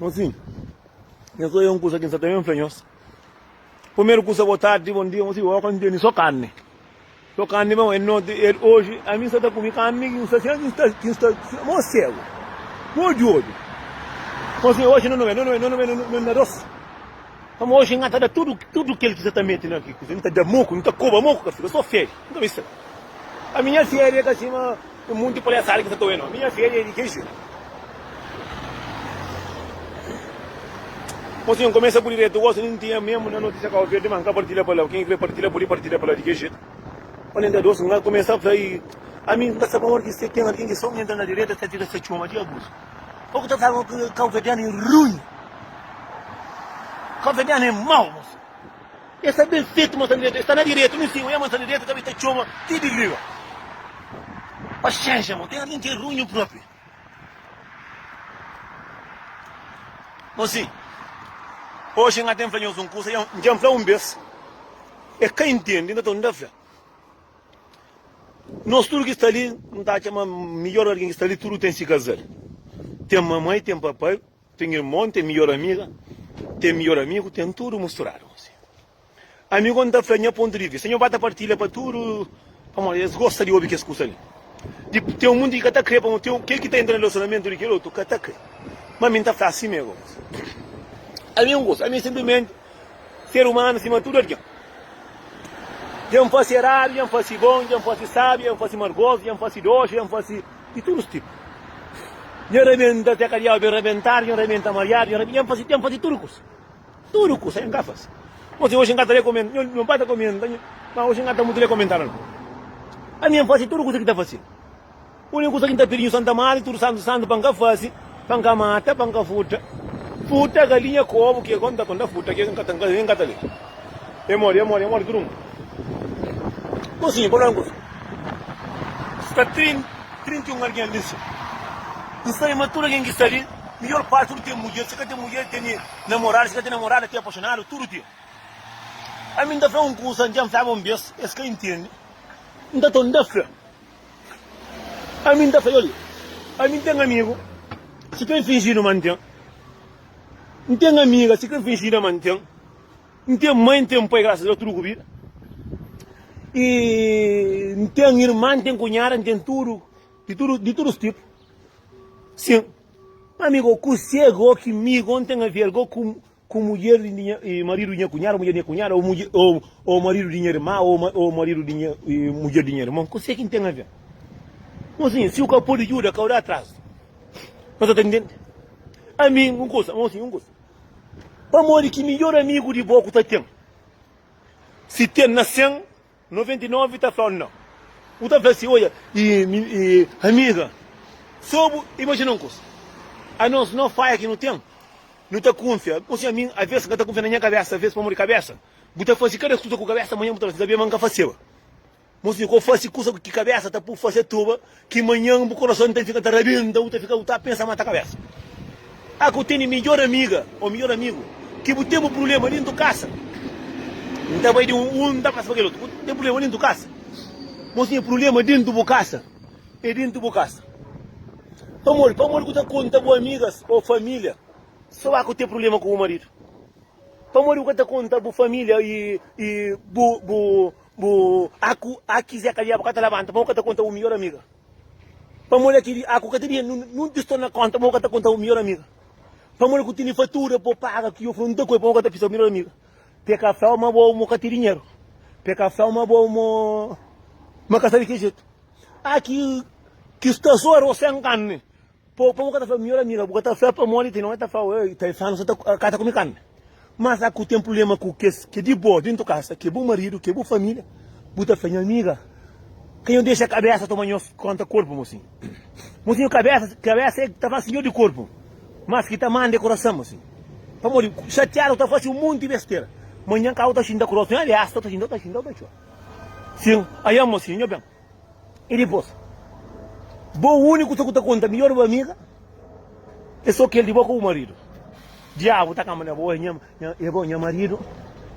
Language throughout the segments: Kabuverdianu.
Mosinhu, nhos oia un kusa ki N sa ta ben fla nhos. Primeru kusa, bo tardi, bon dia, mosinhu, oka N tene so karni. So karni bon, e noti, e oji, ami N sa ta kume karni ki N sta sima ki N sta, ki N sta, mo segu, mo di odju. Mosinhu, oji no no ben, no no ben, no no ben, no no na dos. Pamodi oji N ka ta da tudu, tudu kel ki sa ta mete na ki kusa, N ta da moku, N ta koba moku ka fika, so fedi, N ta meste. Ami nha fedi é ka sima un monti palhaçada ki sa ta oia no. Ami nha fedi é di kel jetu. Mosinhu, N kumesa ku diretu gosi, nin tinha mesmu na notísia Cabo Verde, ma N ka partilha pa la. Ken ki kre partilha pode partilha pa la di kel jetu. 42, N ka kumesa fla i ami N ka sa pamodi ki se ten algen ki so N entra na direta sa fika sa txoma di abuzu. Poku ta fla ki Cabo Verdianu é runhu. Cabo Verdianu é mau, mosinhu. E sta ben fetu ma sta na diretu. E sta na diretu, mi si oia ma sta na diretu, ta ben ta txoma ti di riba. Paxénxa, mo, ten algen ki é runhu propi. Mosi, oxi N ka ten fla nhos un kusa, N dja N fla un bes, e ka intende, N ta torna fla. Nos tudu ki sta li, N ta atxa ma midjor algen ki sta li, tudu ten si kazal. Ten mamai, ten papai. Ten irmon, ten midjor amiga, ten midjor amigu, ten tudu musturadu. Ami go N ta fla nha pontu di vista, nho ba ta partilha pa tudu, pamodi es gosta di obi kes kusa li. Di ten un munti ki ka ta kre, pamodi ten kel ki ta entra na relasionamentu di kel otu ka ta kre. Ma mi N ta fla asi me go. Ami un kusa, ami sinplismenti ser umanu sima tudu algen. Dja N fase eradu, dja N fase bon, dja N fase sabi, dja N fase margozu, dja N fase doxi, dja N fase di tudu tipu. Dja N rabenta te kadiau ben rabentadu, dja N rabenta mariadu, dja N dja N fase, dja N fase tudu kusa. Tudu kusa N ka fase. Mosi, oxi N ka ta rekomenda, nho, nho pa ta komenta, nho, ma oxi N ka ta mutu rekomenda nau. Ami N fase tudu kusa ki ta fase. Úniku kusa ki N ta pidi Nhu Santa Madri, tudu santu santu pa N ka fase, pa N ka mata, pa N ka furta. Furta galinha, kobu, ke go N ta konta furta, ke N ka ta, N ka ta leba. E mori, e mori, e mori tudu mundu. Mosinhu, pa fla un kusa, sta 31 algen li si. N sabe ma tudu algen ki sta li, midjor parti tudu ten mudjer, si ka ten mudjer tene namoradu, si ka ten namorada ten apaxonadu, tudu ten. Ami N ta fla un kusa, dja N flaba un bes, es ka intende, N ta torna fla. Ami N ta fla, oli, ami N ten amigu, si ka N finjidu ma N ten. N ten amiga, si ka N finjida ma N ten. N ten mai, N ten pai, grasas a Deus, tudu ku vida. I N ten irma, N ten kunhada, N ten tudu, di tudu, di tudu tipu. Sin, ami go kuse go ki mi go N ten aver go ku ku mudjer di nha maridu di nha kunhada, mudjer di nha kunhada, ô ô maridu di nha irma, ô maridu di nha mudjer di nha irmon, kuse ki N ten aver? Mosinhu, si u ka pode djuda, ka u da atrazu. Nhos ta ntende? Ami, un kusa, mosinhu, un kusa. Pamodi ki midjor amigu di bo ku ta ten? Si ten na 100, 99 ta fla-u nau. Bu ta fla si, Odja, i amiga, so bu imajina un kusa. Anos no faia ki nu ten, nu ta kunfia. Mosi, ami aves N ka ta kunfia na nha kabesa, aves pamodi kabesa. Bu ta fasi kada kusa ku kabesa, manhan bu ta fla si, N sabia ma N ka faseba. Mosinhu, ka bu fase kusa ki kabesa ta pui fase tuba, ki manhan bu korason ta fika ta rabenta, bu ta fika bu ta pensa mata kabesa. A ku tene midjor amiga o midjor amigu ki bu ten bu prublema dintu kasa, N ta bai di un un ta pasa pa kel otu. Bu ten prublema dintu kasa? Mosinhu, prublema dintu bu kasa e dintu bu kasa. Pamodi? Pamodi ku ta konta bu amigas o familia so a ku ten prublema ku bu maridu? Pamodi bu ka ta konta bu familia i i bu bu Bu aku aki Zé Kadiabu ka ta labanta pamo ka ta konta bu midjor amiga Pamodi aki aku ka ta bia nun tiston na konta pamo ka ta konta bu midjor amiga Pamodi ku tene fatura po paga ki yo fla un ta koi pamo ka ta pisa bu midjor amiga Pe ka flau ma bo mo ka ten dinheru Pe ka flau ma bo mo ma ka sabi ki jetu Aki ki sta so aros sen karni Po pa bu ka ta fla midjor amiga, bu ka ta fla pamodi ti no ta fla oi ta fla no sa ta ka ta kume karni. Mas a ku ten prublema ku kes ke di bo dentu kasa, ke bu maridu, ke bu familia, bu ta fla nha amiga, ka nho dexa kabesa toma nhos konta korpu mosinhu. Mosinhu kabesa, kabesa é ta fla sinhor di korpu, mas ki ta manda é korason mosinhu. Pamodi xatiadu ta fasi un monti bestera. Manhan ka bu ta xinta ku rostu, alias ta xinta, ta xinta, ta txora. Sin, aian mosinhu, nho ben. I dipôs, bo úniku kusa ku ta konta midjór di bu amiga é sô kel di bo ku bu maridu. Diabu ta kanba na bo, Oi, nha, e bo, nha maridu,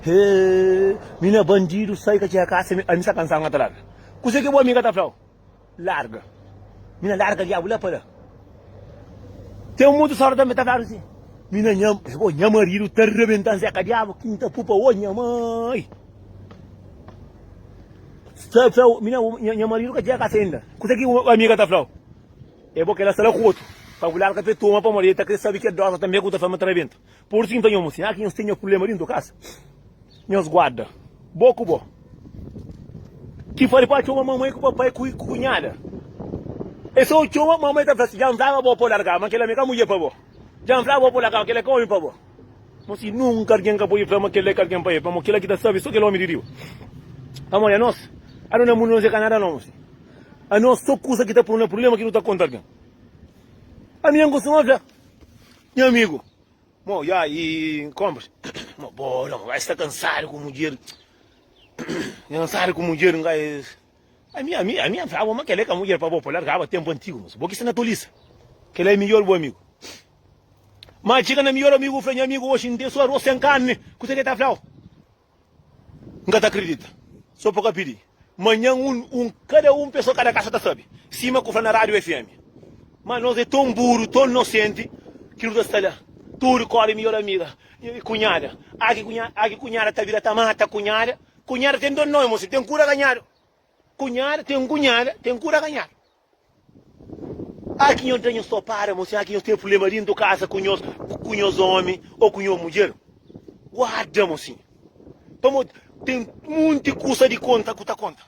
he, mi na bandidu, sai ka txega kasa, ami sta kansadu, N ka ta larga. Kuzê ki bu amiga ta fla-u? Larga. Mi na larga diabu la pa la. Ten un mutu sóra tanbê ta fladu si. Mi na nha, oh, nha maridu ta rebenta-m Zeka Diabu ki N ta pupa, oh nha mai. Fla, fla, mi na, nha, nha maridu ka txiga kasa inda. Kuse ki bu amiga ta fla-u? É bo kela sta la ku otu. Pa bu larga pa e toma pamodi e ta kre sabe kel dosa tanbe ku ta fla ma ta rebenta. Pur isu ki N ta nhoma si, ah ki nhos ten nha prublema dintu kasa, nhos guarda bo ku bo. Ki fari pa txoma mamai ku papai ku kunhada. E so txoma mamai ta fla si, dja N flaba bo pa bu largaba, ma kela mi ka mudjer pa bo. Dja N flaba bo pa bu largaba, kela ka omi pa bo. Mo si nunka algen ka pode fla ma kela é ka algen pa el, pamodi kela ki ta sabe so kel omi di riba. Pamodi anos, anu na mundu nos é ka nada no, mo si. Anos so kusa ki ta punu na prublema ki nu ta konta algen. Ami N kustuma fla nha amigu, mo ya i konpras, mo bora, mo bai sta kansadu ku mudjer, kansadu ku mudjer, N kai. Ami, ami, ami N flaba ma kela é ka mudjer pa bo, pa largaba tenpu antigu, mo si bo ki sta na tolisa, kela é midjor bu amigu. Ma txiga na midjor amigu, fla nha amigu, oxi N ten so aros sen karni, kuse ki el ta flau? N ka ta kridita. So pa ka pidi. Manhan un un kada un pesoa kada kasa ta sabe. Sima ku fla na rádiu FM. Ma nos é ton buru, ton nosenti ki nu ta sta la. Tudu kóre midjor amiga i kunhada. Aki kunhada, aki kunhada ta bira ta mata kunhada. Kunhada ten don nomi, mosi, ten ku raganhadu. Kunhada, ten kunhada, ten ku raganhadu. Aki nhos da nhos topada, mosi, aki nhos ten prublema dintu kasa ku nhos, ku nhos omi o ku nhos mudjer. Guarda, mosinhu, pamodi ten munti kusa di konta ku ta konta.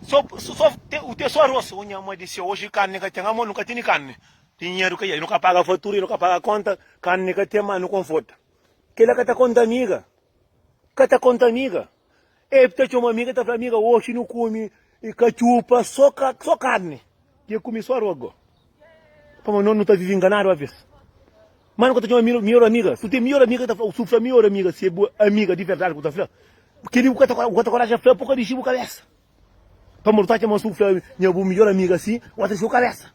So, so, u ten so aros. O nha mai di seu, oji karni ka ten, amor, nu ka tene karni. Dinheru ka ya, nu ka paga fatura, nu ka paga konta, karni ka ten, ma nu konforta. Kila ka ta konta amiga. Ka ta konta amiga. E ta txoma amiga, ta fla amiga, oxi nu kume katxupa, so so karni. E kume so arroz go. Pamodi nos nu ta vive nganadu aves. Ma nu ka ta txoma mior amiga. Si bu ten mior amiga, ta fla, si bu fla mior amiga, si é bu amiga di verdadi ku ta fla, keli bu ka ta bu ka ta koraja fla pa bu ka dixi bu kabesa. Pamodi bu ta atxa ma si bu fla nha bu mior amiga si, bu ta dixi bu kabesa.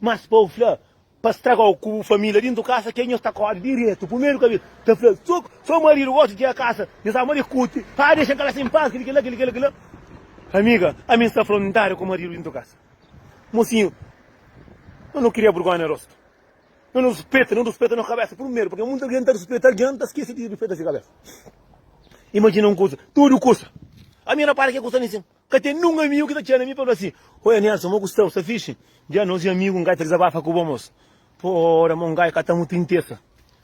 Mas pa bu fla Pa stragau ku bu familia dintu kasa ke nhos ta kori diretu primeru kabe ta fla so so maridu gosi txiga kasa nhos ama di kuti ha dexa kabesa em paz kili kila kili kila kila amiga ami nsta afrontadu ku maridu dintu kasa mosinhu no no kria burgonha na rostu no no rispeta no rispeta no kabesa primeru porque munta algen ta rispeta algen ta skesi di rispeta si kabesa imajina un kusa tudu kusa ami rapara ke kusa nisin. Ka ten nun amigu ki ta txena mi pa fla si, Oia Nelson, mo ku sta? Bu sta fixi? Dja nos e amigu, N ka ta dizabafa ku bo mos. Pora, mo ngai ka ta mutu intesa.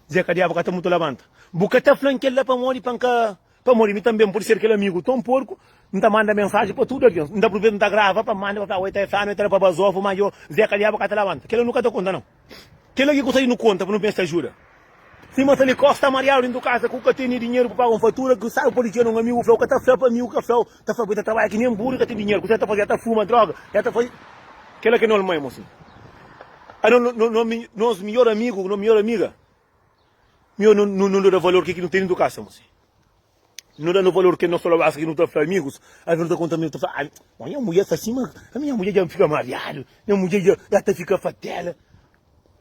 Zé ka diabu ka ta mutu labanta. Bu ka ta fla-m kel-la pamodi pa N ka. Pamodi mi tanbe N pode ser kel amigu ton porku, N ta manda mensaji pa tudu algen. N ta apruveta N ta grava pa manda pa fla, Oi, ta e fla-nu, e ta da pa bazofu, ma yo, Zé ka diabu ka ta labanta. Kel-la nu ka ta konta nau. Kel-la ki kusa di nu konta pa nu pensa ajuda. Sima sta li kosta mariadu dintu kasa ku ka tene dinheru pa paga un fatura ku sabi podi txena un amigu flau ka ta fla pa amigu ka flau ta fla bu ta trabadja ki nen buru ka ten dinheru kuse ta faze ta fuma droga ya ta faze kela ke nol mai mosi ano no nos midjor amigu no midjor amiga mi no no da valor ke ki no ten dintu kasa mosi no da no valor ke no solo basa ki no ta fla amigus aves no ta konta amigu ta fla ah nha mulher sta sima nha mulher dja fika mariadu nha mulher dja ta fika fatela.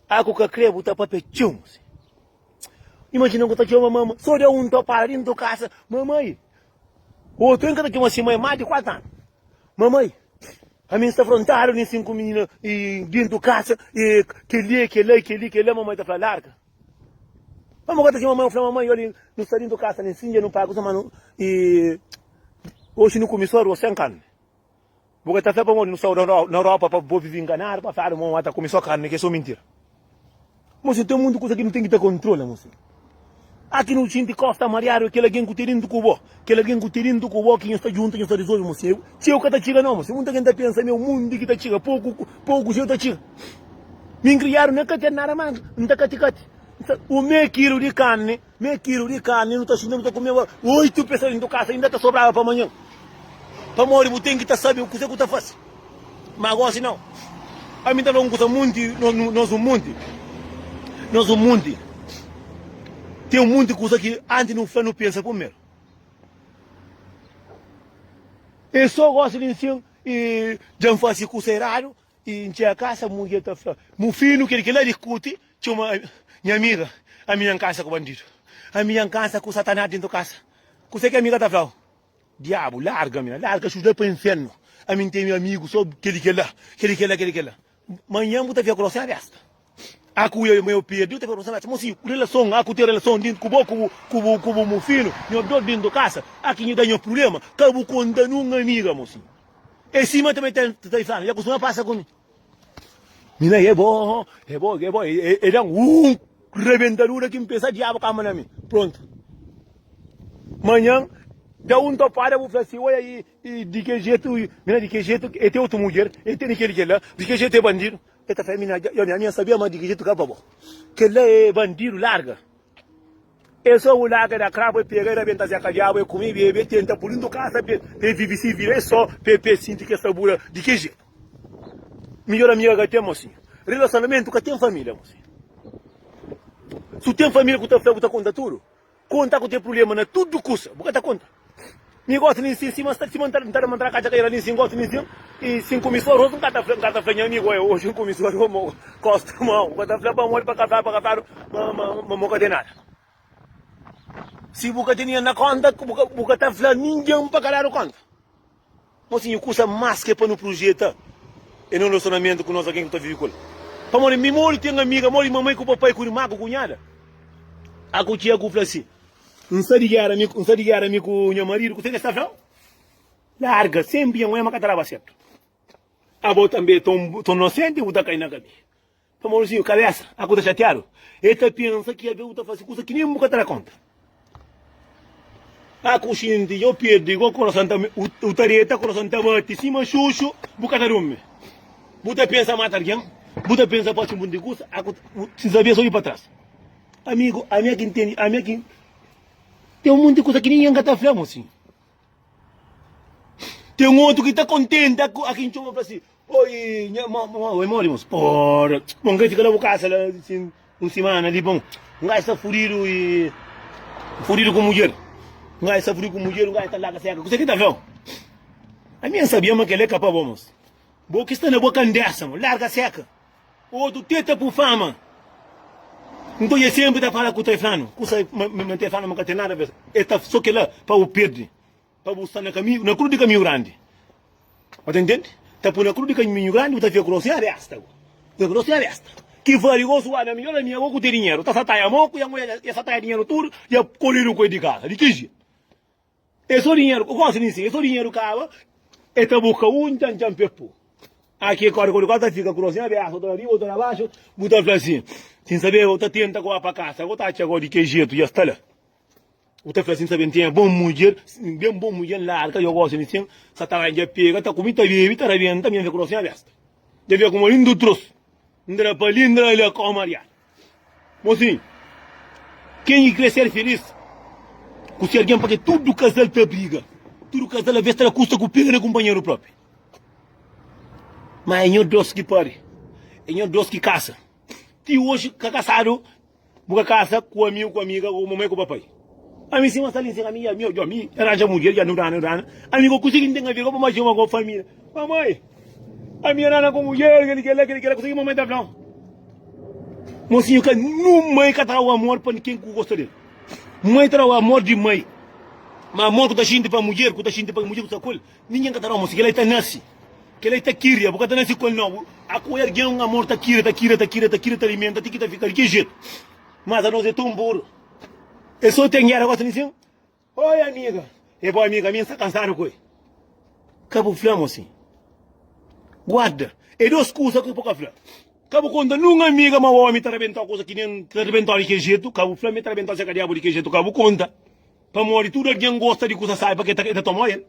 Ah ku ka kre bu ta papia txeu mosi. Imajina ku ta txoma mama so da un topada dintu kasa mamai otu en ka ta txoma si mai mas di 4 anu mamai ami nsta frontadu nin 5 minina i dintu kasa i keli kela keli kela mamai ta fla larga pamo ka ta txoma mamai fla mamai oli nu sta dintu kasa nin sin dja nu paga kusa ma nu i oxi nu kumi so arroz sen karni. Bu ka ta fla pamodi nu sta na Europa pa bo vive nganadu pa fladu ma ta kume so karni ki é so mintira. Mosi ten munti kusa ki nu ten ki ta kontrola mosi. Aki nu xinti kosta mariadu é kel algen ku ten dintu ku bo, kel algen ku ten dintu ku bo ki nhos ta djunta nhos ta rizolve mosi. Txeu ka ta txiga no mosi. Munti algen ta pensa ma é mundu ki ta txiga poku poku txeu ta txiga. Mi nkriadu na ka ten nada ma N ta kati kati. Un meio kilu di karni. Meio kilu di karni nu ta xinta nu ta kumeba 8 pesoa dentu kasa inda ta sobraba pa manhan pamodi bu ten ki ta sabe kuse ku ta fase ma gosi nau ami ta fla un kusa munti nos un munti nos un munti ten un munti kusa ki anti nu fla nu pensa primeru e so gosi di nsin i dja N fase kusa eradu I N txega kasa, mudjer ta fla, Mufinu, kel ki la diskuti, txoma nha amiga, ami nha N kansa ku bandidu, ami nha N kansa ku satanás dentu kasa. Kuse ki amiga ta fla-u? Diabu, larga mi, larga xus la pa infernu, ami N tene amigu so kel ki la, kel ki la, kel ki la. Manhan bu ta fika ku nos sen besta. A ku eu meu perdi, eu ta fala, mas si relason, a ku ten relason dintu ku bo, ku bu, ku bu, ku bu mufinu, nho dor dintu kasa, a ki nho da nho problema, ka bu konta nun amiga, mosinhu. E sima também ta ta fala, ya kustuma pasa ku mi. Mina e bo, e bo, e bo, e, e dan un rebentadura ki N pensa diabu kamba na mi. Prontu. Manhan, da un topada bu fla si, oia i, i di ke jetu, mina di ke jetu, e ten otu mudjer, e tene kel kel la, di ke jetu e bandidu. E ta fla, Mina, dja, ami N sabia ma di ki jetu ka pa bo. Kel-la é bandidu, larga. E so bu larga da krabu, e pega, e rabenta zeka diabu, e kume, e bebe, e tenta pui dintu kasa pa e vivi si vida, e so pa e sinti ke sabura di ki jetu. Midjor amiga ka ten, mosinhu. Relasionamentu ka ten familia, mosinhu. Su ten familia ku ta fla, bu ta konta tudu. Konta ku ten prublema na tudu kusa, bu ka ta konta. Mi gosi nin sin, sima sta, sima nta nta nta katxa kaira nin sin gosi nin sin, i sin kumi so arroz, nka ta fla, nka ta fla nha amigu, oi, oji nkumi so arroz, mo kosta mau, nka ta fla pamodi pa ka fla, pa ka fladu ma ma ma mo ka ten nada. Si bu ka tene na konta, bu ka bu ka ta fla ningen pa ka dadu konta. Mosinhu, kusa más ki é pa nu prujeta é nos relasionamentu ku nos algen ki nu ta vive ku el. Pamodi mi modi ten amiga, modi mamai ku papai ku irma ku kunhada. A ku tia ku fla si, N sta di géra mi, N sta di géra mi ku nha maridu, kuse ki es ta fla-u? Larga, senpri nha mãe ma ka ta daba sertu. Abo tanbe ton ton nosenti bu ta kai na kaminhu. Pamodi si kabesa a ku ta xatiadu, el ta pensa ki abe bu ta fasi kusa ki nen bu ka ta da konta. A ku xinti dja pirdi go korason ta u ta deta korason ta bati sima xuxu bu ka ta durmi. Bu ta pensa mata algen, bu ta pensa fasi un monti di kusa, a ku sin sabe so di pa tras. Amigu, ami a ki ntende, ami a ki ten un monti kusa ki ningen ka ta fla mosinhu. Ten otu ki ta kontenta ku a kin txoma fla si, Oi, nha, mo, mo, oi, modi mos? Ora, bon, ka fika la bu kasa la, sin, un simana li, bon, un gajo sta fudidu i fudidu ku mudjer. Un gajo sta fudidu ku mudjer, un gajo ta larga seka. Kuse ki ta flau? Ami N sabia ma kel-la é ka pa bo, mos. Bo ki sta na bo kandesa, mo, larga seka. Otu teta pu fama. Nton e senpri ta fala ku ta flanu kusa ma ma ta flanu ma ka ten nada a ver. E ta so kila pa bu pirdi, pa bu sta na kaminhu, na kru di kaminhu grandi. Bu ta intende? Ta pui na kru di kaminhu grandi bu ta fika ku rostu nha besta go. Fika ku rostu nha besta. Ki fari gosi wa na midjor amiga go ku te dinheru. Ta sataia mo ku ya mulher ya sataia dinheru tudu ya koridu ku el di kasa. Di ki jetu? É só dinheru, gosi nin sin, é só dinheru kaba, é ta buska un txan txan pe pu. Aki é kori kori kori ta fika ku rostu na besa, otu na riba, otu na baxu, bu ta fla sin, sin sabe, bu ta tenta ku ba pa kasa, bu ta atxa go di ke jetu dja sta la. Bu ta fla sin sabe, N ten bon mudjer, ben bon mudjer, N larga yo gosi nin sin, sa ta dja pega, ta kumi, ta bebi, ta rabenta, mi fika ku rostu na besta. Dja fika kuma lindu trosu, N dra pa li, N dra la, kau mariadu. Mosinhu, ken ki kre ser filis ku se algen pake tudu kazal ta briga, tudu kazal aves ta da kusta ku pega na kunpanheru propi. Ma é nho dos ki pari, é nho dos ki kasa. Ti oji ka kasadu, bu ka kasa ku amigu, ku amiga, ku mamai ku papai. Ami sima sta li nsin ami ami odja ami ranja mudjer dja nu dana nu dana ami ko kuse ki nten aver ko pa ma txoma ko familia mamai ami rana ku mudjer keli kela keli kela kuse ki mamai ta flau mosinhu ka nu mai ka ta dau amor pa ken ku gosta del mai ta dau amor di mai ma amor ku ta xinti pa mudjer ku ta xinti pa mudjer ku sta ku el ningen ka ta dau mosinhu kela ta nasi kela ta kiria bu ka ta nasi ku el nau akoia algen un amor ta kiria ta kiria ta kiria ta kiria ta alimenta ti ki ta fika di ki jetu mas anos é ton buru. E so ten gera gosta di sin. Oi amiga. E bo amiga mi nsta kansadu ku e. Ka bu fla mosin. Guarda. E dos kusa ku bu ka fla. Ka bu konta nun amiga ma omi ta rabentau kusa ki nen ta rabentau di ke jetu. Ka bu fla mi ta rabentau se ka diabu di ke jetu. Ka bu konta. Pamodi tudu algen gosta di kusa sabi pa ke ta toma el.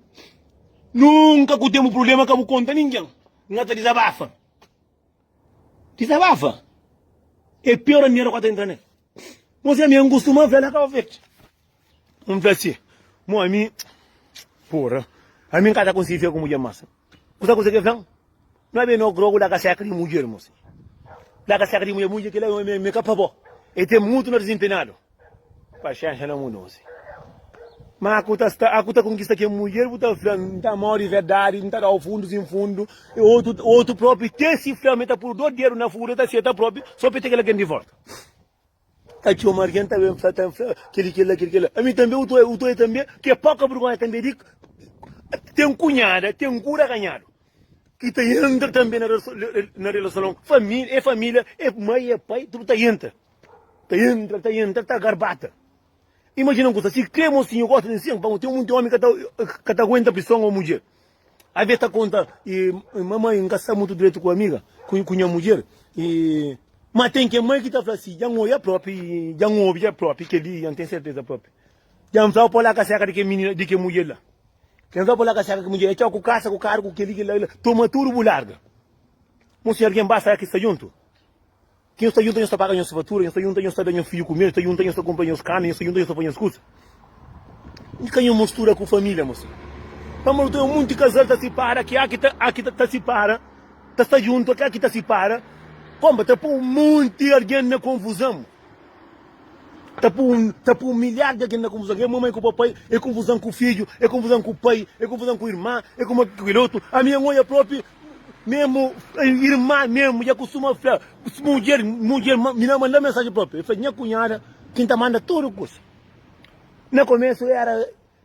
Nunka ku ten bu prublema ka bu konta ningen. Nga ta dizabafa. Dizabafa. E pior amiga ku ta entra nel. Mô si ami N kustuma fla na Kau Verdi. N fla si, Mô ami, pora, ami N ka ta konsigi fika ku mudjer mas. Bu sabe kuzê ki el fla-m? No ben no grogu la ka seka di mudjer, mô si. La ka seka di mudjer, mudjer kila mi ka pa bo. E ten mutu na dizinpenadu. Paxénxa na mundu, mô si. Ma ku ta sta, aku ta konkista ke mudjer, bu ta fla, N ta amau di verdadi, N ta dau fundu sin fundu. E otu, otu propi te si fla ma e ta puru do dedu na furu, e ta seta propi, so pa e ten kel algen di volta. Ta txoma algen ta ben fla, ta fla keli kela, keli kela. Ami tanbe, u to, u to e tanbe, ke poka burgonha tanbe di ten kunhada, ten ku raganhadu. ki ta entra tanbe na relason. Família é família, é mai, é pai, tudu ta entra. Ta entra, ta entra, ta garbata. Imajina un kusa, si kre mosinhu gosta di nsin, pamodi ten munti omi ka ta ka ta aguenta prison o mudjer. Aves ta konta, e mamai N ka sta mutu dretu ku amiga, ku ku nha mudjer, e ma ten ke mai ki ta fla si, dja N oia propi, dja N obi dja propi kel-li, dja N ten serteza propi. Dja N fla-u pa la ka seka di ke minina, di ke mudjer la. Dja N fla-u pa la ka seka di ke mudjer la, e txau ku kasa, ku karu, ku kel-li, kel-la, toma tudu bu larga. Mosinhu algen ba sa ki sta djuntu. Ki nhos ta junta nhos ta paga nhos fatura, nhos ta junta nhos ta da nhos fidju kume, nhos ta junta nhos ta kunpra nhos kama, nhos ta junta nhos ta poi nhos kusa. I ka nhos mustura ku familia mosi. Pamodi ten munti kazal ta sipara, ki aki ta aki ta sipara, ta sta juntu, ki aki ta sipara, konpa ta pui munti algen na konfuzon. Ta pui ta pui milhar di algen na konfuzon. É mamai ku papai, é konfuzon ku fidju, é konfuzon ku pai, é konfuzon ku irma, é ku kel otu. Ami N oja propi. Memu, irma memu dja kustuma fla, mudjer, mudjer, mi na manda mensaji propi, el fla, nha kunhada ki ta manda tudu kusa. Na komesu era,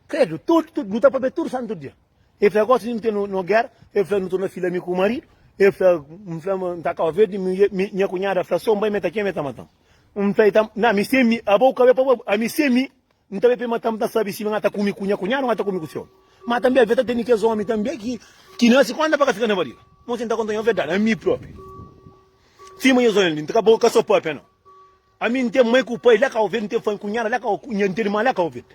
kredu, tudu, tudu, nu ta papia tudu santu dia. El fla, gosi nu ten no gera, el fla, nu torna fila mi ku maridu, el fla, N fla ma N ta Kau Verdi, nha kunhada fla, so N bai, me ta kema, e ta matan. N fla, e ta, na, mi se mi, abo ka bai pa bo, ami se mi. N ta bai pa e mata-m, ta sabe si mi N ta kume ku nha kunhadu, N ta kume ku se omi. Ma tanbe, alves ta tene kes omi tanbe ki ki nase ku anda pa ka fika na bariga. Mon si N ta konta nho verdadi, ami propi, sima nhos oja li, N ta ka bo ka so papia nau. Ami N ten mai ku pai la Kau Verdi, N ten fami kunhada la Kau, N ten irma la Kau Verdi.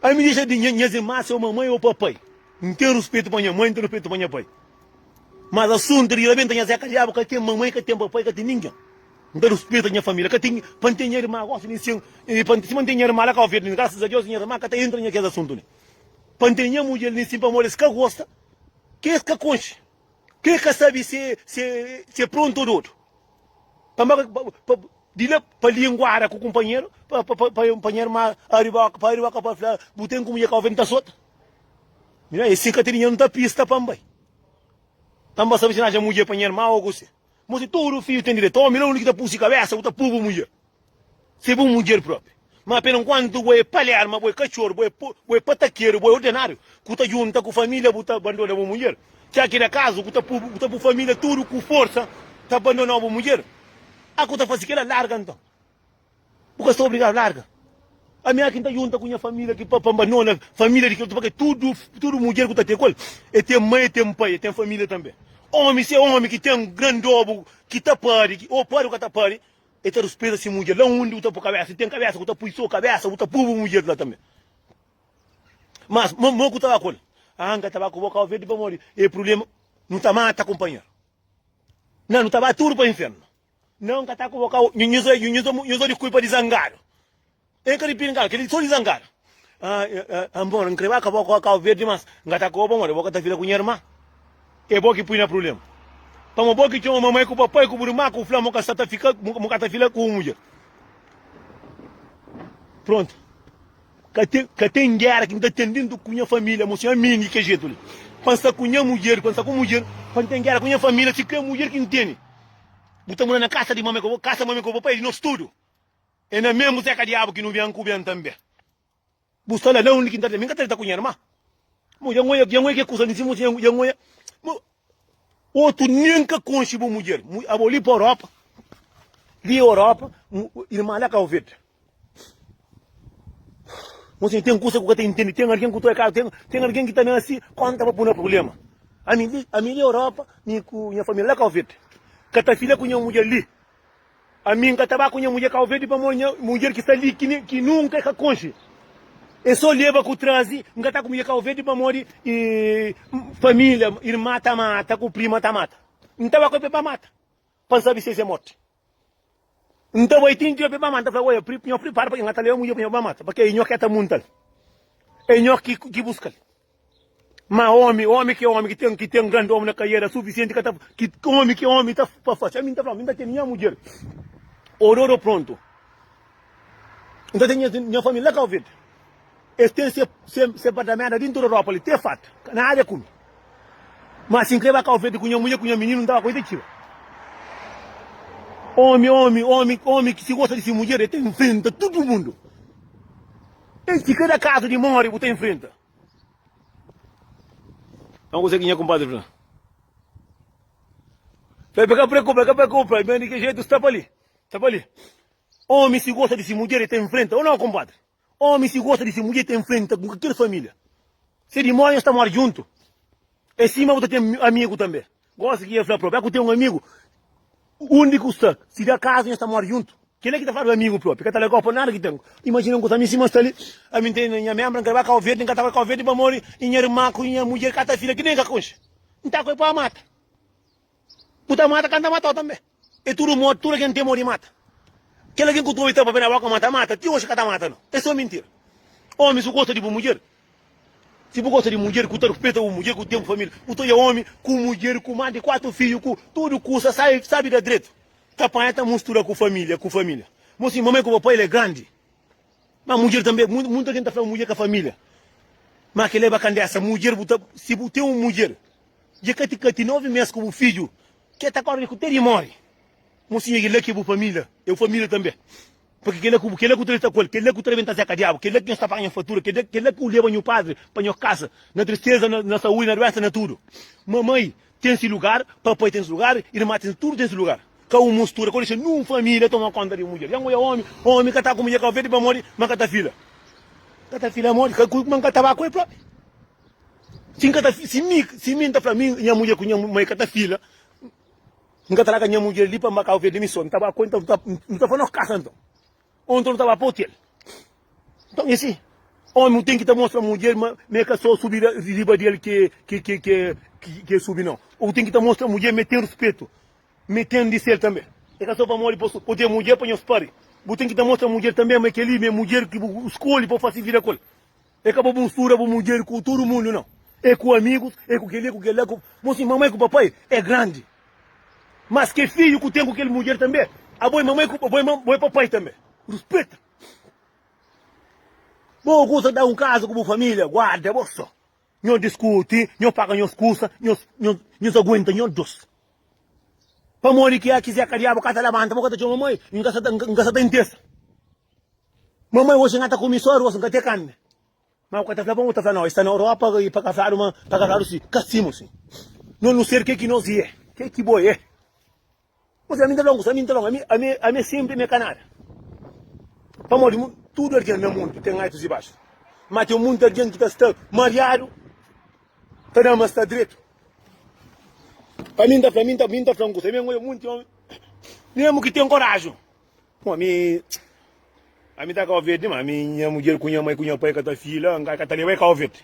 Ami dexa di nha nhas irma se o mamai o papai. N ten ruspetu pa nha mai, N ten ruspetu pa nha pai. Mas asuntu di rabenta nha zeka diabu ka ten mamai, ka ten papai, ka ten ningen. N ta ruspeta nha família. Ka ten, pa N ten nha irma gosi nin sen, pa N, sima N ten nha irma la Kau Verdi, grasas a Deus nha irma ka ta entra nha kes asuntu li. Pa N ten nha mudjer nin sin pamodi es ka gosta, ke es ka konxe, ke es ka sabe se, se, se prontu o dodu. Pa, pa, pa, di la pa linguada ku kunpanheru, pa, pa, pa, pa nha irma abri boka, pa abri boka pa fla, bu ten ku mudjer Kau Verdi, N ta sota. Mira, e sin ka ten dinheru N ta pista pa N bai. Pa N ba sabe si N aja mudjer pa nha irma o kuse. Mo si tudu fidju ten direitu. Omi la undi ki ta pusi kabesa bu ta pu bu mudjer. Se bu mudjer propi. Ma pena nkuantu bo e palerma, bo e katxoru, bo e bo e patakeru, bo e ordenariu ku ta junta ku familia bu ta bandona bu mudjer. Txá ki da kazu ku ta pu ku ta pu familia tudu ku forsa ta bandonau bu mudjer. A ku ta fasi kila larga nton. Bu ka sta obrigadu larga. Ami aki N ta junta ku nha familia ki pa pa bandona familia di kel otu pake tudu tudu mudjer ku ta te ku el e ten mai e ten pai e ten familia tanbe. Omi si e omi ki ten grandobu ki ta pari ki o pari o ka ta pari e ta ruspeta si mudjer la undi bu ta pui kabesa si ten kabesa bu ta pui so kabesa bu ta pui bu mudjer la tanbe. Mas mo mo ku ta ba ku el? Ah N ka ta ba ku bo Kau Verdi pamodi e prublema nu ta mata kunpanheru. Na nu ta ba tudu pa infernu. Não ka ta ku boka nhu nhu nhu nhu di kulpa di zangadu e ka di pingadu kel so di zangadu ah ah bon n kre ba ka boka Cabo Verde mas n ka ta ku bo pamodi bo ka ta fila ku nha irma e bo ki pui na problema pamo bo ki txoma mamai ku papai ku bu irma ku fla mo ka sa ta fika mo ka ta fila ku bu mudjer pronto ka ten ka ten gera ki n ta ten dentu ku nha familia mo si ami di ke jetu li pa n sta ku nha mudjer pa n sta ku mudjer pa n ten gera ku nha familia si kre mudjer ki n tene. Bu ta mora na kasa di mame ku bo, kasa mame ku bo pai é di nos tudu. É na mesmu zeka diabu ki nu ben ku ben tanbe. Bu sta la na undi ki N ta mi N ka ta dita ku nha irma. Mo dja N oia, dja N oia ke kusa li si mo dja N oia. Mo otu nen ka konxe bu mudjer. Abo li pa Europa, li Europa, irma la Kau Verde. Mo sin ten kusa ku ka ta intende, ten algen ku ta oia ten, ten algen ki ta nasi konta pa pui na prublema. Ami li, ami li Europa, mi ku nha familia la Kau Verde. Ka ta fila ku nha mudjer li. Ami N ka ta ba ku nha mudjer Kau Verde pamodi nha mudjer ki sta li ki, ki nunka e ka konxe. E so leba ku traze, N ka ta ku mudjer Kau Verde pamodi e, familia, irma ta mata ku prima ta mata. N ta ba ku el pa e ba mata, pa N sabe si es e morti. N ta bai ti N pa mata, N ta fla, Oia, nho pripara pa N ta leba mudjer pa nho ba mata, pake é nho ke ta munta-l, é nho ki ki buska-l. Ma omi, omi ki é omi, ki ten ki ten grandi omi na kaiera sufisienti, ka ta ki omi ki é omi ta pa fase. Ami N ta fla, mi N ta tene nha mudjer ororo prontu, N ta tene nha familia la Kau Verdi, es ten se se se apartamento dintu di Europa li, te fata, nada kume. Ma si N kre ba Kau Verdi ku nha mudjer ku nha mininu, N ta ba ku el te txiba. Omi, omi, omi, omi ki si gosta di si mudjer, el ta infrenta tudu mundu. El si kada kazu di mori bu ta infrenta. Então kuze ki nha kumpadri fla? Fla pa ka preokupa, ka preokupa, ben di ki jetu sta pa li, sta pa li. Omi si gosta di si mudjer e ta infrenta, ou nau kumpadri? Omi si gosta di si mudjer e ta infrenta ku kel familia. Se di mori nhos ta mori djuntu. É sima bu ta ten amigu tanbe. Gosi ki e fla propi, a ku ten un amigu, undi ku sta, si da kazu nhos ta mori djuntu. Kila ki ta fladu amigu propi, ka ta lagau pa nada ki ten. Imajina un kusa, ami sima sta li, ami n ten nha membra, n ka ba Kau Verdi, n ka ta bai Kau Verdi pamodi nha irma ku nha mudjer ka ta fila ki nen ka konxe. N ta ku el pa mata. Bu ta mata, ka N ta matau tanbe. É tudu morti, tudu algen ten modi mata. Kel algen ku ta obi ta papia na boka ma ta mata, ti oji ka ta mata no. É so mintira. Omi, si bu gosta di bu mudjer, si bu gosta di mudjer, ku ta ruspeta bu mudjer, ku ten bu familia, bu ta oja omi ku mudjer, ku mas di 4 fidju, ku tudu kusa, sabi, sabi da dretu. Ta panha ta mustura ku familia, ku familia. Mo si mamai ku papai el é grandi. Ma mudjer tanbe, muita algen ta fla mudjer ka familia. Ma kel leba kandesa, mudjer bu ta, si bu ten un mudjer, dja kati kati 9 mes ku bu fidju, Ke ta korre ku te di more. Mosinha kila ki bu familia, é bu familia tanbe. Purki kila ku kila ku ta lita ku el, kila ku ta rebenta zeka diabu, kila ki nhos ta paga nha fatura, kila kila ku leba nhu padri pa nho kasa, na tristeza, na na saúdi, na duensa, na tudu. Mamai ten si lugar, papai ten si lugar, irma ten tudu ten si lugar. Ka un mustura, ka dexa nun familia toma konta di mudjer. Dja N oja omi, omi ka ta ku mudjer ka ofende pamodi ma ka ta fila. Ka ta fila modi, ka ku ma N ka ta ba ku el propi. Si N ka ta, si mi, si mi N ta fla mi nha mudjer ku nha mai ka ta fila, N ka ta larga nha mudjer li pa N ba Cabo Verde mi so, N ta ba ku el, N ta, N ta fla nos kasa nton, o nton nu ta ba pa otel. Nton e si, omi u ten ki ta mostra mudjer ma ma e ka so subi riba del ke ke ke ke ke subi nau, u ten ki ta mostra mudjer ma e ten ruspetu, ma e ten di sel tanbe. E ka so pamodi bo bo ten mudjer pa nhos pari, bu ten ki ta mostra mudjer tanbe ma keli ma e mudjer ki bu skolhi pa bu fasi vida ku el. É ka pa bu mistura bu mudjer ku tudu mundu nau. É ku amigus, é ku kel-li, é ku kel-la, ku. Mo si mamai ku papai é grandi. Mas ke fidju ku ten ku kel mudjer tanbe, abo é mamai ku bo é bo é papai tanbe. Ruspeta. Bo kusa da un kaza ku bu familia, guarda bo so. Nhos diskuti, nhos paga nhos kusa, nhos nhos nhos aguenta nhos dos. Pamodi ki aki Zeka Diabu ka ta labanta, bo ka ta txoma mai, N ka sa ta N ka sa ta intesa. Mamai oji N ka ta kumi so aros, N ka te karni. Ma bu ka ta fla pa un ta fla no, e sta na Europa i pa ka fladu ma pa ka fladu si. Ka si mo si. No nu ser ke ki nos e, ke ki bo e. Mo si ami N ta fla un kusa, ami N ta fla un, ami ami ami e sempri mi e ka nada. Pamodi tudu algen na mundu ten altus i baxus. Ma ten munti algen ki ta sta mariadu ta da ma sta dretu. Ami N ta fla, ami N ta, mi N ta fla un kusa, mi N oja munti omi mesmu ki ten koraju. Bom, ami ami ta Cabo Verde, ma ami nha mudjer ku nha mai ku nha pai ka ta fila, nka ka ta leba e Cabo Verde.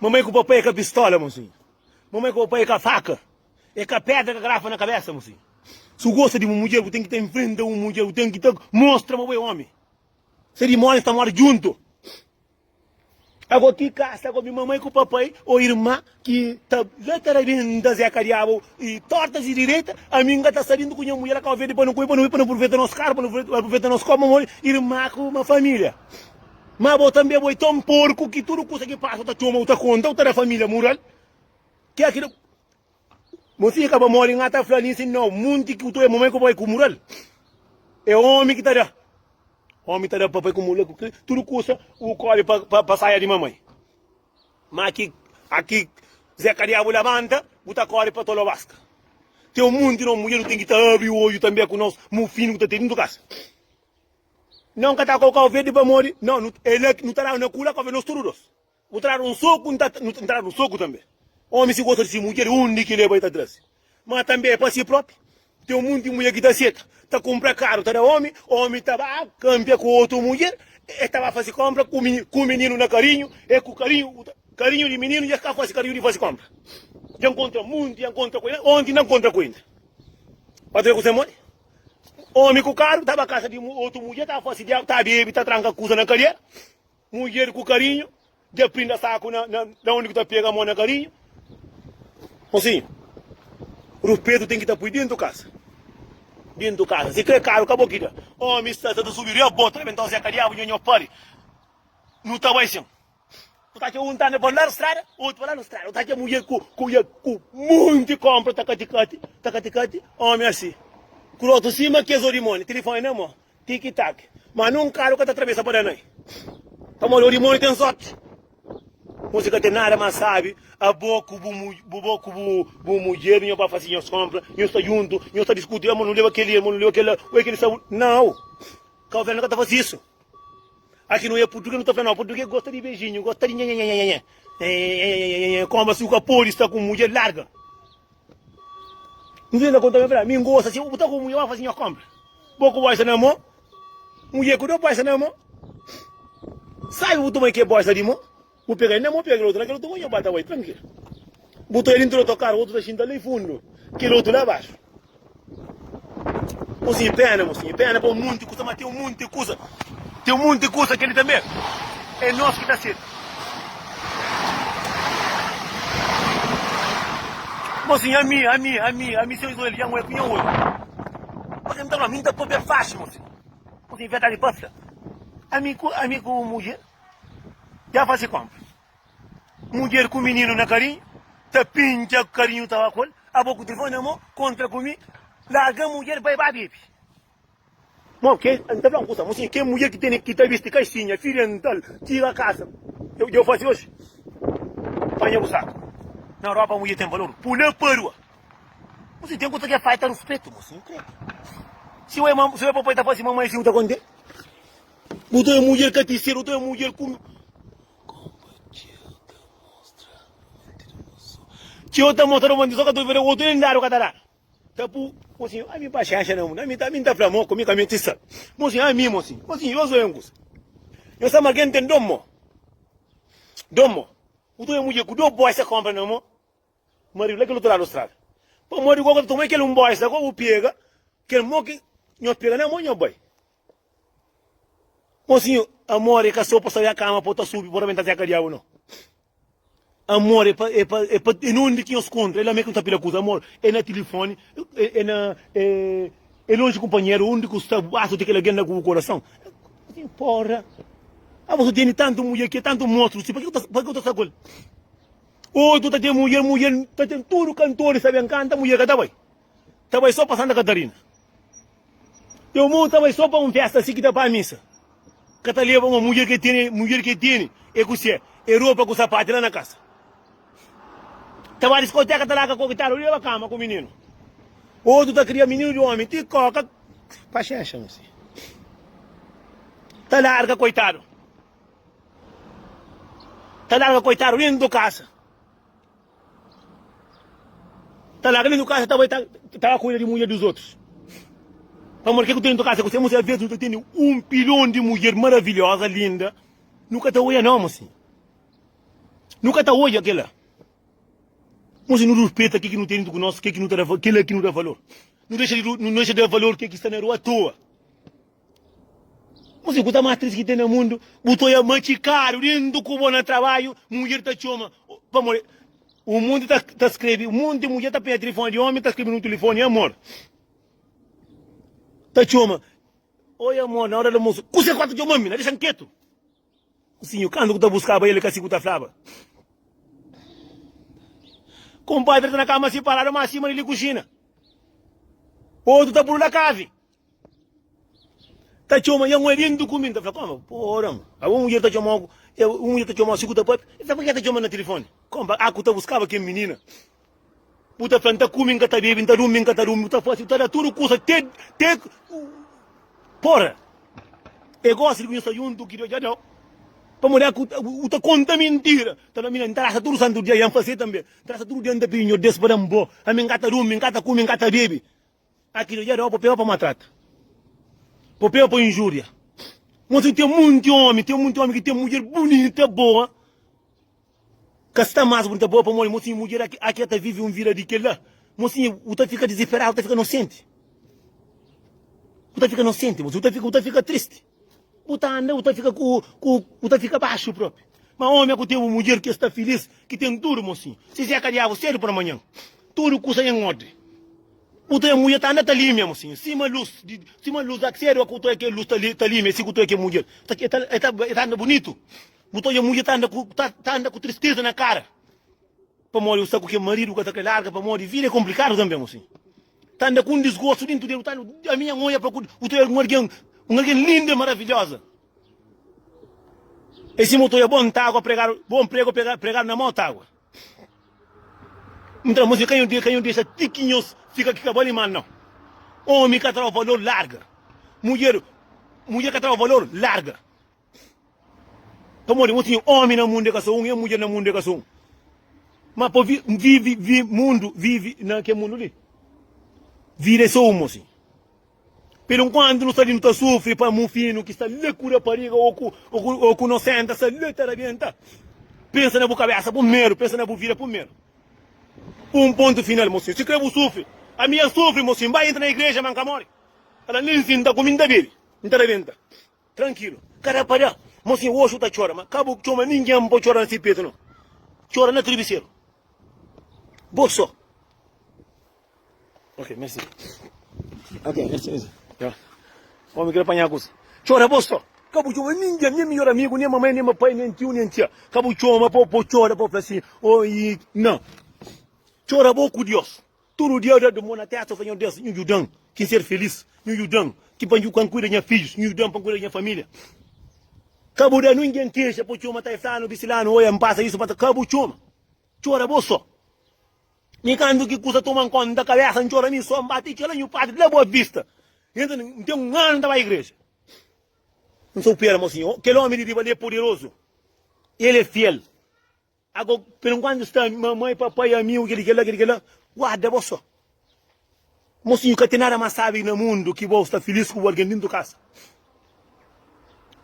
Mamai ku papai é ka pistola, mocinho. Mamai ku papai é ka faca, é ka pedra, ka grafa na cabeça, mocinho. Se bu gosta di bu mudjer, bu ten ki ta enfrenta bu mudjer, bu ten ki ta mostra ma bu é homi. Se dimónis ta mori djuntu. Ago ki kasa ku mi mamai ku papai o irma ki ta la ta rabenta Zé ka diabu i tortas i direita ami N ka ta sabindu ku nha mulher la Kau Verdi pa nu kume pa nu pa nu pruveita nos karu pa nu pruveita nos kopu pamodi irma ku ma familia ma bo tambe bo i ton porku ki tudu kusa ki pasa bu ta txoma bu ta konta bu ta da familia mural ke akila Mosinha ka ba mori N ta fla li si nau munti ki bu ta oja mamai ku papai ku mural é omi ki ta da. Omi ta da papai ku mula ku tudu kusa u kori pa pa saia di mamai. Ma ki aki Zé Kadiabu labanta bu ta kori pa tolobaska. Ten un munti nos mudjer nu ten ki ta abri oju tanbe ku nos mufinu ku ta ten dintu kasa. Não ka ta kau verde pamodi não nu e la nu ta dadu na kula kau verde nos tudu dos. Bu ta dadu un soku, N ta dadu un soku tanbe. Omi si gosta di si mudjer, undi ki leba i ta traze. Ma tanbe é pa si propi. Ten un munti mudjer ki ta seta, ta kunpra karu ta da omi, omi ta ba kanpia ku otu mudjer, e ta ba fasi konpra ku mininu na karinhu, e ku karinhu, karinhu di mininu dja ka fasi karinhu di fasi konpra. Dja nkontra munti, dja nkontra ku onti N nkontra ku inda. Pa ta ku se modi. Omi ku karu ta ba kasa di otu mudjer, ta fasi diabu, ta bebe, ta tranka kusa na kadera. Mudjer ku karinhu dja prinda saku na na undi ku ta pega mo na karinhu. Mosinhu, ruspetu ten ki ta pui dentu kasa. Dentu kasa. Si kre karu ka bo ki da. Omi sta ta subi ria bo ta rebenta ose ka diabu nho nho pari. Nu ta bai sin. Nu ta atxa un ta anda pa un ladu strada, otu pa ladu strada. Nu ta atxa mudjer ku ku ku monti konpra ta kati kati, ta kati kati. Omi asi. Ku rotu sima kes odimoni, tilifoni na mo. Tiki taki. Ma nun karu ka ta trabesa pa da nai. Pamodi o dimoniu ten sorti. Mosi ka ten nada mas sabi abo ku bu bo ku bu bu mudjer nho ba fasi nhos konpra nho sta djuntu nho sta diskuti amo nu leba keli amo nu leba kela oi keli sta nau Cabo Verde no ka ta fasi isu aki no e purtuges no ta fla nau purtuges gosta di beijinho gosta di nhenhenhenhenhenhe nhenhenhenhenhenhe koma si bu ka podi sta ku mudjer larga N vira konta mi fla mi ngosta si bu ta ku mudjer ba fasi nho konpra bo ku boisa na mo Mudjer ku do boisa na mo. Sabi bu toma ke boisa di mo, bu pega el na mo, pega kel otu na kel otu mo, nho ba ta bai trankilu. Bu ta dentru di otokaru, otu ta xinta la fundu, kel otu la baxu. Mosinhu pena, mosinhu pena pa un monti kusa, ma ten un monti kusa, ten un monti kusa keli tanbe é nos ki ta seta. Mosinhu ami, ami, ami, ami seu Israel, dja N oia ku nha odju. Pabia mi ta fla, mi ta papia faxi, mosi. Mosi, verdadi pa fla. Ami ku, ami ku mudjer dja fasi konpra. Mudjer ku mininu na karinhu, ta pinca karinhu ta ba ku el, abo ku telefoni na mo, kontra ku mi, larga mudjer bai ba bebe. Mo, ke, N ta fla un kusa, mosi, ke mudjer ki tene, ki ta bisti kaixinha, fio dental, txiga kasa, dja fasi oxi, panha bu saku. Na Europa mudjer ten valor, pula parua. Mosinhu ten kusa ki é falta ruspetu, mosinhu krê. Si o é si o é papai ta fasi mamai si u ta kontenti. Bu ta mudjer ka ti ser, u ta mudjer ku Txeu ta mostra romantismo, ka ta obi otu nem dadu ka ta dadu. Ta pu, mosinhu, ami paxenxa na mundu, ami ta ami ta fla mo ku mi ka meti sal. Mosinhu, ami mosinhu, mosinhu, yo sou un kusa. Yo sa ma algen ten don mo. Don mo. U ta mudjer ku do boisa konpra na mo. Maridu la kel otu ladu strada. Pamodi gogo ta toma kel un bois la gogo pega kel mo ki nho pega na mo nho bai. Mosinhu, amor e ka so pa sai a kama pa ta subi pa rabenta zeka diabu no. Amor e pa e pa e pa e nunde ki nhos kontra e la me ki no ta pila kuza. Amor e na tilifoni e na e e lonji kumpanheru undi ku sta basta ten kel algen la ku bu korason. Porra! Abo so tene tantu mudjer ki e tantu mostru si pa ki pa ki bu ta sta ku el? Otu ta ten mudjer, mudjer ta ten tudu kantoris ta ben kanta, mudjer ka ta bai. Ta bai so pa Santa Catarina. Teu mon ta bai so pa un festa si ki ta pa misa. Ka ta leba uma mudjer ke tene, mudjer ke tene e kuse, e ropa ku sapati la na kasa. Ta bai diskoteka ta larga kokitadu leba kama ku mininu. Otu ta kria mininu di omi ti koka, paxenxa mosi. Ta larga koitadu. Ta larga koitadu dentu do kasa. Ta larga dentu kasa ta bai ta ta kuida di mudjer dos otus. Pamodi ke ku ten dentu kasa ku se mosi aves nu ta tene un pilon di mudjer maravilhosa linda nu ka ta oia no mosi. Nu ka ta oia kela. Mosi nu ruspeta ke ki nu ten dentu ku nos ke ki nu ta da kela ki nu da valor. Nu dexa di nu dexa da valor ke ki sta na rua atoa. Mosi ku ta mas tristi ki ten na mundu, bu ta oia matxikadu dentu ku bo na trabadju, mudjer ta txoma pamodi un munti ta ta skrebe, un munti mudjer ta panha tilifoni di omi ta skrebe nu tilifoni amor. Ta txoma, oi amor, na ora di almosu, kuse ku ta txoma mi? Na dexa-m ketu. Sinhu, kantu ku ta buskaba el, ka si ku ta flaba. Kumpadri ta na kama siparadu, ma sima di li kuxina. Otu ta puru na kavi. Ta txoma nha mãe dentu ku mi, ta fla, Koma, pora, ma. Abo un mudjer ta txomau, un mudjer ta txomau si ku ta papia, el fla, pa ke ta txoma na tilifoni? Koma, a ku ta buskaba kel minina. Bu ta fla, N ta kume, N ka ta bebe, N ta durmi, N ka ta durmi, bu ta fasi, bu ta da tudu kusa, te, te, pora. E gosi di ku nhos sta juntu ki Deus dja dau. Pamodi a ku bu ta konta mintira, ta fla, Mina, N ta rasta tudu santu dia, i N fase tanbe. N ta rasta tudu dia, N ta pidi Nhor Deus pa da-m bo. Ami N ka ta durmi, N ka ta kume, N ka ta bebe. Aki dja dau papel pa maltrata, papel pa injúria. Mosi ten munti omi, ten munti omi ki ten mudjer bunita, boa, ka sta mas bunita, boa pamodi mosinhu mudjer aki, aki ta vivi un vida di kela. Mosinhu, bu ta fika dizisperadu, bu ta fika nosenti. Bu ta fika nosenti, mosinhu, bu ta fika, bu ta fika tristi. Bu ta anda, bu ta fika ku, ku, bu ta fika baxu propi. Ma omi ku ten un mudjer ki sta filis, ki ten tudu, mosinhu. Si seka diabu sedu pa manhan, tudu kusa en ordi. Bu ta mudjer ta anda ta limia mosinhu sima lus di sima lus da sedu ku ta ke lus ta ta limia si ku ta ke mudjer ta e ta e ta e ta anda bunitu bu ta odja mudjer ta anda ku ta ta anda ku tristeza na kara pamodi bu sta ku ke maridu ka ta kre larga pamodi vida é komplikadu tanbe mosinhu ta anda ku un disgostu dintu del bu ta ami nha oia pa ku bu ta odja un algen un algen linda maravilhosa. É sima bu ta odja bon tágua pregadu, bon pregu pregadu na mau tágua. N ta mostra ka nho ka nho dexa ti ki nhos fika ki ka bali mal nau. Omi ka tra valor larga. Mudjer mudjer ka tra valor larga. Pamodi mo tinha omi na mundu é ka so un e mudjer na mundu é ka so un. Ma pa vi vivi vi mundu vivi na ke mundu li vida é so un mosinhu. Pelu nkuantu nu sta li nu ta sufri pa mufinu ki sta la ku rapariga o ku o ku nosenta sta la ta rabenta. Pensa na bu kabesa pumeru, pensa na bu vida pumeru. Un pontu final mosinhu. Si kre bu sufri, ami N sufri mosinhu. N bai entra na igreja ma N ka mori. Ala nin si N ta kumi N ta bebe, N ta rabenta. Trankilu. Ka da pa da. Mosinhu oxi bu ta txora ma ka bu txoma ningen pa txora na si petu no. Txora na tribiseru. Bo so. Ok, merci. Ok, merci, merci. Ya. Omi kre panha kusa. Txora bo so. Ka bu txoma ningen, nen midjor amigu, nen mamai, nen pai, nen tiu, nen tia. Ka bu txoma pa bo txora, pa bo fla si, oh, i, não. Txora bo ku Dios. Tudu dia da mo na testa, fla, Nho Deus, nhu djuda-m ki N ser felis. Nhu djuda-m ki pa N kuida nha fidjus. Nhu djuda-m pa N kuida nha familia. Ka bu da ningen kexa pa txoma, ta e flanu, bisilanu, oia, N pasa isu, pasa. Ka bu txoma. Txora bo so. Mi kantu ki kusa toma-m konta kabesa, N txora mi so, N bate txela nhu padri la Boa Vista. N ten un anu N ta bai igreja. N sa pera, mosinhu, kel omi di riba li é poderozu, el é fiel. Ago, per enkuantu sta mamai, papai, amigu, kel-li, kel-la, kel-li, kel-la, guarda bo so. Mosinhu, ka ten nada más sábi na mundu ki bo sta filis ku bu algen dintu kasa.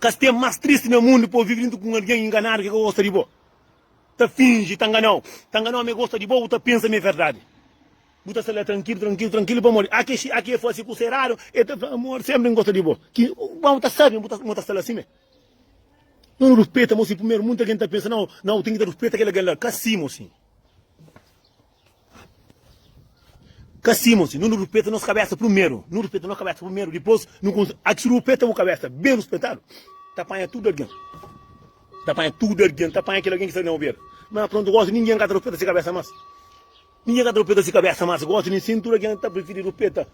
Ka ten más tristi na mundu pa bo vive dintu ku un algen inganadu ki ka gosta di bo. Ta finji, ta nganau, ta nganau ma e gosta di bo, bu ta pensa ma e verdadi. Bu ta sta la trankilu, trankilu, trankilu pamodi a ke a ke e fasi kusa eradu, e ta fla amor, sempri N gosta di bo. Ki bu ta sabi ma bu ta sta la sime. No nu ruspeta mosi primeru, munta algen ta pensa nau, nau ten ki ta ruspeta kel algen la. Ka si mosi. Ka si mosi. No nu ruspeta nos kabesa primeru, nu ruspeta nos kabesa primeru, dipos nu kumsa. A ki si ruspeta bu kabesa ben ruspetadu, ta panha tudu algen. Ta panha tudu algen, ta panha kel algen ki sta na bu bera. Ma prontu, gosi ningen ka ta ruspeta si kabesa mas. Ningen ka ta rupeta si kabesa mas gosi nin sin tudu algen ta prifiri rupeta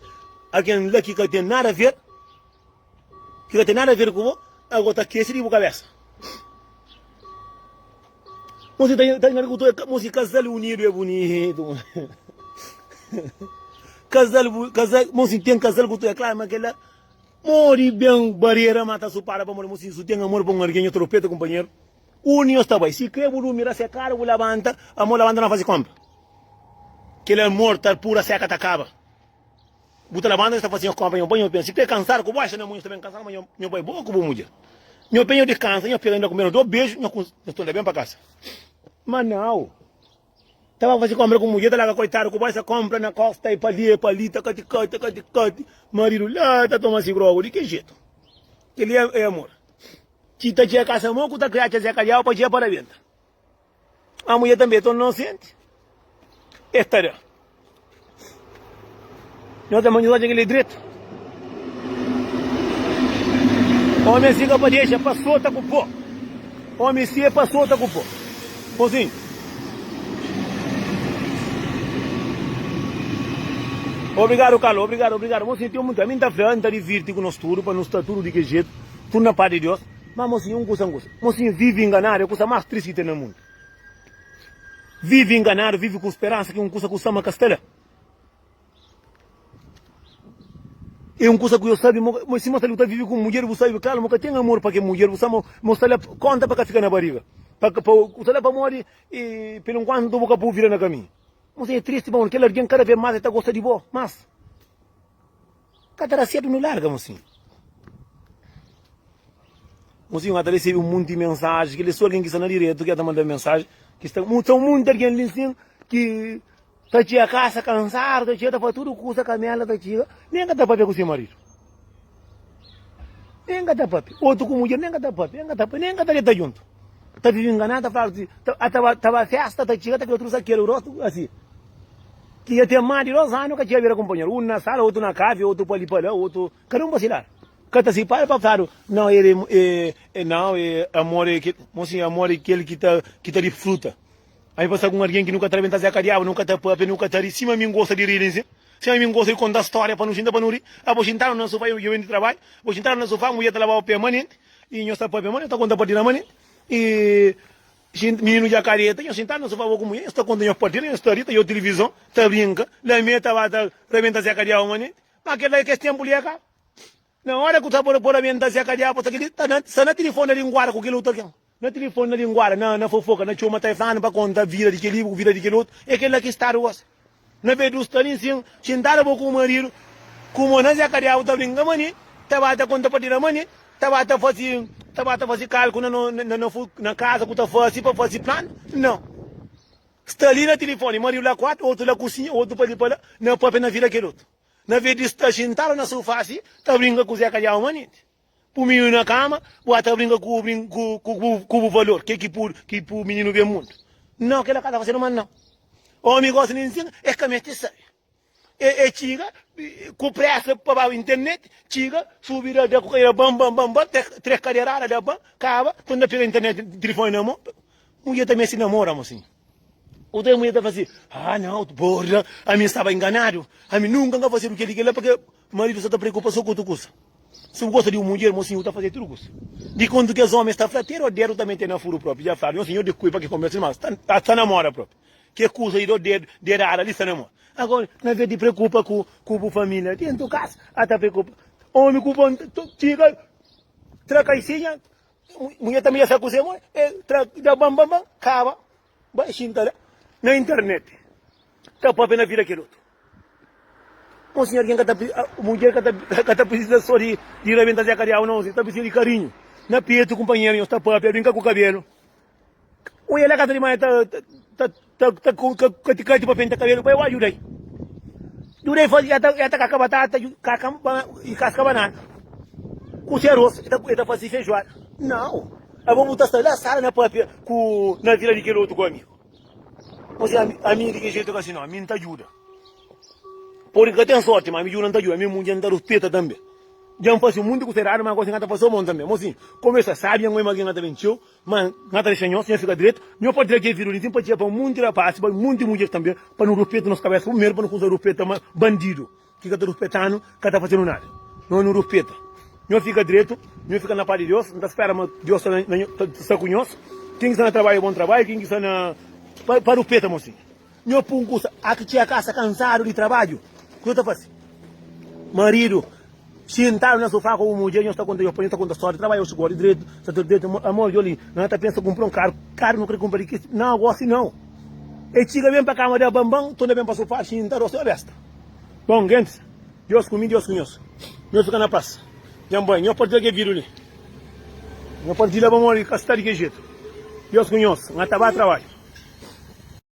algen la ki ka ten nada aver ki ka ten nada aver ku bo ago ta kesi di bu kabesa. Mosi ta ta ngana ku to mosi kasal unidu é bunitu. Kasal kasal mosi ten kasal ku to é klaru ma kela modi ben barera ma ta supara pamodi mosi su ten amor pa un algen nho ta rupeta kunpanheru. Undi nhos ta bai? Si kre bu durmi rasekadu, bu labanta, amor labanta na faze konpra. Kel amor ta pura seka ta kaba. Bu ta labanta nhos ta faze nhos konpra, nho bai nho pensa. Si kre kansadu ku bo axa na mo nhos ta ben kansadu ma nho bai bo ku bu mudjer. Nho ben nho diskansa, nho pega inda ku menu do beju, nho kunsa nhos torna ben pa kasa. Ma nau. Ta ba faze konpra ku mudjer ta larga koitadu ku bo esa konpra na kosta e pa li e pa li ta kati kati ta kati kati. Maridu la ta toma si grogu di ki jetu? Kel li é amor. Ki ta txeka kasa mo ku ta kria txa zeka diau pa txia pa rabenta. A mulher tambe é tão inocente. Es ta da. Nós também nós aquele direito. Homem assim que pa deixa passou tá com pó. Homem assim é passou tá com pó. Mozinho. Obrigado, Carlos. Obrigado, obrigado. Mozinho, tem muito. A mim tá falando, tá divirte com nós tudo, para nós estar tudo de que jeito. Tudu na pas di Deus. Ma mosinhu, un kusa, un kusa. Mosinhu, vive inganadu é kusa más tristi ki ten na mundu. Vive inganadu, vive ku speransa ki un kusa ku sta ma ka sta la. É un kusa ku yo sabe, ma si ma sta li bu ta vive ku un mudjer, bu sabe klaru ma ka ten amor pa ke mudjer, bu sta ma sta la konta pa ka fika na bariga. Pa pa bu sta la pamodi e pelu nkuantu bu ka pudi vira na kaminhu. Mosinhu, é tristi pamodi kel algen kada vez más el ta gosta di bo, mas. Ka ta da sertu nu larga mosinhu. Mosinhu ka ta resebe un monti mensaji, kel-li é so algen ki sta na diretu ki ta manda mensaji, ki sta sta un monti algen li nsin ki ta txiga kasa kansadu, ta txiga ta faz tudu kusa, kamela ta txiga, nen ka ta papia ku se maridu, nen ka ta papia, otu ku mudjer nen ka ta papia, nen ka ta papia, nen ka ta deta djuntu, ta vive nganadu, ta fladu si, ta ba ta ba festa, ta txiga ta fika tudu sakedu rostu asi. Ki dja ten más di dos anu ka txiga bira kunpanheru. Un na sala, otu na kafe, otu pa li pa la, otu. Kada un pa si ladu. Ka ta sipara pa fladu, Nau, el é, é, nau, é amor é kel. Mosinhu, amor é kel ki ta, ki ta difruta. Ami pa sta ku un algen ki nu ka ta rabenta Zé Kadiabu, nu ka ta papia, nu ka ta ri. Sima mi N gosta di ri li nsin. Sima mi N gosta di konta stória pa nu xinta pa nu ri. Abo xintadu na sufá, yo ben di trabadju, bo xintadu na sufá, mudjer ta lababa pé manenti, i nhos ta papia manenti, ta konta partida manenti. E mininu dja ka deta, nhos sintadu na sofá bo ku mulher, nhos ta konta nhos partida, nhos ta ri, ta djobe tilivizon, ta brinka, la me ta ba ta rabenta zeka diabu manenti. Ma kel la kes tenpu li e ka. Na ora ku ta por rabenta zeka diabu, sta kel ta sta na tilifoni na linguada ku kel otu algen. Na tilifoni na linguada, na na fofoka, na txoma ta flanu pa konta vida di kel li ku vida di kel otu. E kel la ki stadu gosi. Na vez di sta li nsin, xintadu bo ku maridu, ku mo na zeka diabu ta brinka mani, ta ba ta konta partida mani, ta ba ta fasi, ta ba ta fasi kalku na no na na na kaza ku ta fasi pa fasi planu. Nau. Sta li na tilifoni, maridu la kuartu, otu la kusinha, otu pa li pa la, na papia na vida kel otu. Na vez di sta xintadu na sufá si, ta brinka ku zeka diabu manenti. Pu mininu na kama, bu ata brinka ku ku bu valor, ke ki pu ki pu mininu ben mundu. Nau, kila ka ta fasedu mas nau. Omi gosi di nsina, e ka meste sabe. E e txiga ku presa pa ba internet, txiga, subi da da ku kadeira bam bam bam bam, tres kadeirada da bam, kaba, torna pega internet, tilifoni na mon. Mudjer ta meste namora, mosinhu. Otu mulher ta fla si, Ah, nau, porra, ami staba enganadu, ami nunka N ka fasedu kel-li, kel-la, purke maridu sa ta preokupa so ku otu kusa. Si bu gosta di un mudjer, mosinhu, bu ta faze tudu kusa. Di kontu kes omis ta fla, Ter o dedu ta mete na furu propi. Dja fladu, nhos, nhos dikui pa ki konbersa di mas, sta, sta na moda propi. Ke kusa di do dedu, dedada li sta na moda. Agora, na ves di preokupa ku, ku bu familia dentu kasa, a ta preokupa omi ku bo, txiga, tra kaisinha, Mulher também já sabe cozinhar, mãe. É, tra, dá bam, bam, bam, caba, vai xinta lá na internet. Tá papia na vida aquele outro. Bom, senhor, quem tá, mulher que tá, que tá precisa só de, de rebenta Zé Cadial, não, você tá precisa de carinho. Na peito, companheiro, está papia, brinca com o cabelo. Olha lá, casa de mãe, tá, tá, tá, tá, com kati pa penta cabelo, pai, eu ajudei. Ajudei, faz, ela tá, ela tá caca batata, caca e casca banana. Ku se arroz, ele tá, ele tá fazendo feijoada. Não. Aí vou botar lá, sala na papia, com, na vila de aquele outro com amigo. Você, a, a mim de que jeito que assim, não, a mim não te ajuda. Pode que tem sorte, mas a mim não te ajuda, a mim não te respeita também. Já me faz muito com errado, mas agora você não tá bom também. Mas assim, começa sabe, não é mais quem tá bem tio. Ma N ka ta dexa nhos, nhos fika dretu. Nho pode tra kel vidu li sin pa txia pa munti rapasi, pa munti mudjer tanbe, pa nu ruspeta nos kabesa primeru, pa nu kumsa ruspeta ma bandidu ki ka ta ruspeta-nu, ka ta fase-nu nada. Nos nu ruspeta. Nho fika dretu, nho fika na pas di Deus. N ta spera ma Deus sta na nho, ta sta ku nhos. Ken ki sta na trabadju, bon trabadju, ken ki sta na pa, pa ruspeta mosinhu. Nho pun kusa, a ki txia kasa kansadu di trabadju, kusa ta fase? Maridu xintadu na sofá ku bu mudjer, nhos ta konta nhos pa nhos ta konta stória, trabadja oxi gori dretu, sta tudu dretu, amor djo li, no ta pensa kumpra un karu, karu no kre kumpra di ki, nau gosi nau. E txiga ben pa kama da banban, torna ben pa sofá, xinta rostu na besta. Bon gentis, Deus ku mi, Deus ku nhos. Nhos fika na pas. Dja N bai, nhos partilha ke vídiu li. Nhos partilha pamodi ka sta di ke jetu. Deus ku nhos, N ta ba trabadju.